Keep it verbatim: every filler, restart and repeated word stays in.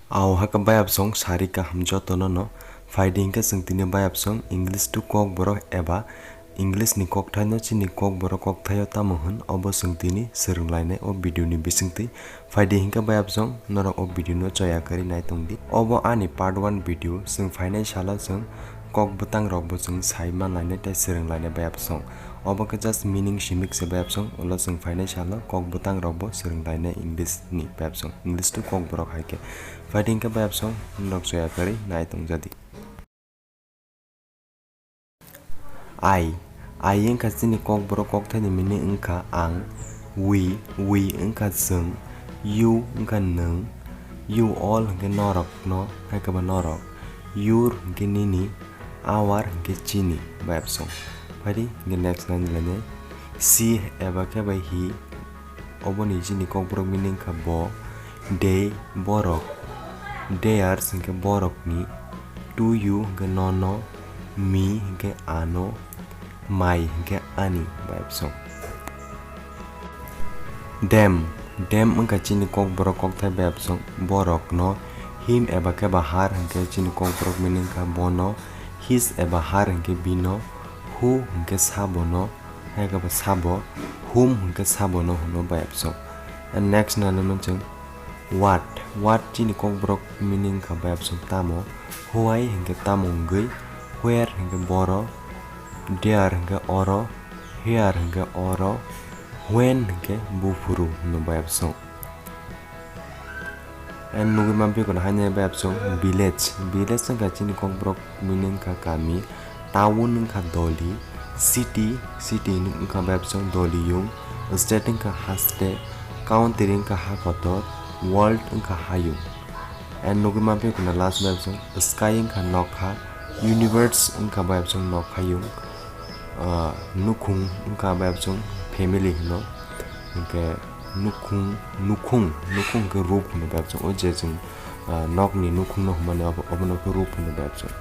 Aw haka bayapsong sari kaham jotono no. Phaidi hinkhe chwng tini bayapsong English to Kokborok eba English ni kokthaino chini Kokborok kokthaio tamo hwn, obo chwng tini swrwnglainai o video ni bisingtwi. Phaidi hinkhe bayapsong norok o video no choya kwrwi naitongdi. Obo ani part one video, chwng phainai salo chwng kok bwtang rokbo chwng sai manlainai tei swrwnglainai bayapsong. Obo khe just meaning simik se bayapsong, ulo chwng phainai salo kok bwtang rokbo swrwnglainai English ni bayapsong, English to Kokborok hai khe. Phaidi hinkhe bayapsong norok choya kwrwi naitongjadi. I, I wngkha chini Kokborok kokthaini meaning wngkha ang, we, we wngkha chwng, you wngkha nwng, you all hinkhe norokno, hai khe ba norok, your hinkhe nini, our hinkhe chini, bayapsong. Phaidi hinkhe next nani lainai, she eba khe bai he, oboni chini Kokborok meaning kha bo, they borok, theirs hinkhe borokni, to you hinkhe nono, me hinkhe ano, my hinkhe ani bayapsong. Them, them wngkha chini Kokborok kokthai bayapsong, borokno, him eba khe ba her hinkhe chini Kokborok meaning kha bono, his eba her hinkhe bino, who hinkhe sabono, hai khe ba sabo, whom hinkhe sabono hwno bayapsong. And next nani mano chwng what, what chini Kokborok meaning kha bayapsong tamo, why hinkhe tamo wngwi, where hinkhe boro, there hinkhe oro, here hinkhe oro, when hinkhe buphuru hwno bayapsong. And nugwi manphi kono haino bayapsong village. Village wngkha chini Kokborok meaning kha kami. Town wngkha doli. City, city wngkha bayapsong doliyung. State wngkha haste. Country wngkha ha kotor. World wngkha hayung. And nugwi manphi kono last bayapsong sky wngkha nokha. Universe wngkha bayapsong nokhayung. Ah, nukhung wngkha bayapsong family hwno. Hinkhe nukhung, nukhung, nukhung khe roof hwno bayapsong. O je chwng, ah, nokni nukhungno hwnmani abo, obono khe roof hwno bayapsong.